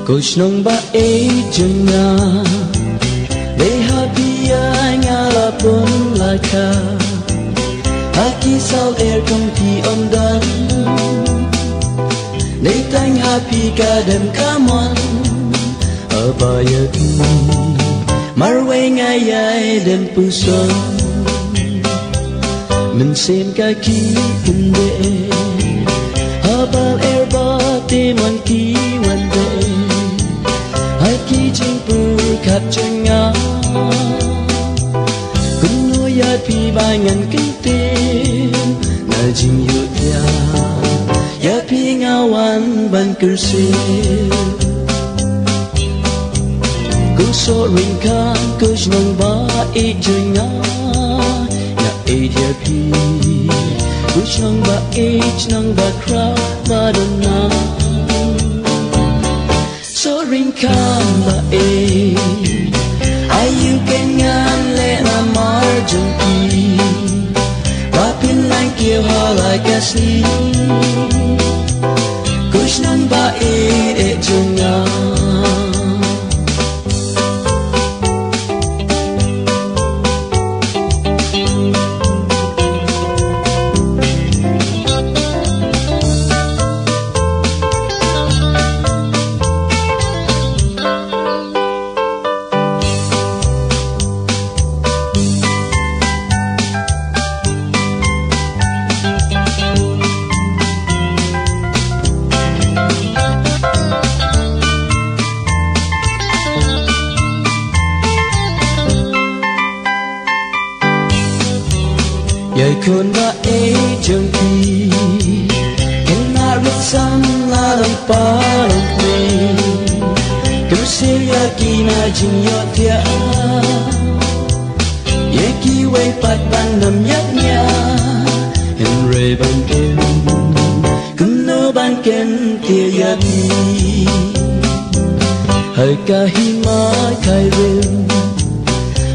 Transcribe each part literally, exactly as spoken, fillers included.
Ko shnong ba ïeit jong nga, dei ha phi ïa nga la pun la kha. Ha ki saw er kong phi ym don, dei tang ha phi ka dem ka mon. Haba ïa phi marwei nga ïai dem puson. Mynsiem ka ki pynbeit, haba er ba te mon ki wan beit. Ha ki jingpyrkhat jong nga, kumno ïa phi ba ngan kyntiew na jingïohthiah. Ïa phi nga wan ban kyrsiew. Ko Sohryngkham, ko shnong ba ïeit jong nga, nga ïeit ïa phi. Ko shnong ba ïeit, shnong ba khraw ba don nam. Sohryngkham ba ïeit, aïu ken ngan leh namar jong phi. Ba phin nang kiew ha la ka sngi. Ko shnong ba ïeit, ïeit jong nga. Ïa i khun ba ïeit jong phi, kynmaw ruh samla long pa long kmie. Kyrsiew ïa ki na jingïohthiah, ïa kiwei pat ban ym ïap nia. Hynrei ban im, kumno ban kyntiew ïa phi. Ha ka hima Khyrim,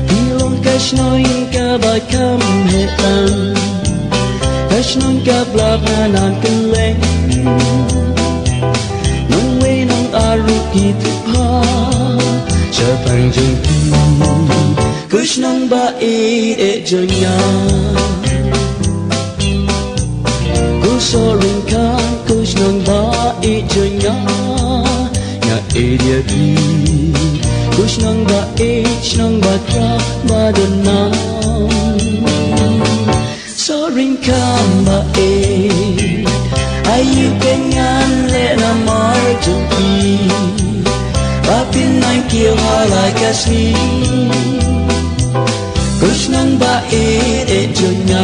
phi long ka shnong kaba kham heh tam. Ka shnong kaba la pynah kylleng. Nongwei nongar ruh ki thep ha shaphang jong phi. Ko shnong ba ïeit, ïeit jong nga. Ko Sohryngkham, ko shnong ba ïeit jong nga. Nga ïeit ïa phi. Ko shnong ba ïeit, shnong ba khraw ba don nam. Sohryngkham ba ïeit, aïu ken ngan leh namar jong phi. Ba phin nang kiew ha la ka sngi. Ko shnong ba ïeit, ïeit jong nga.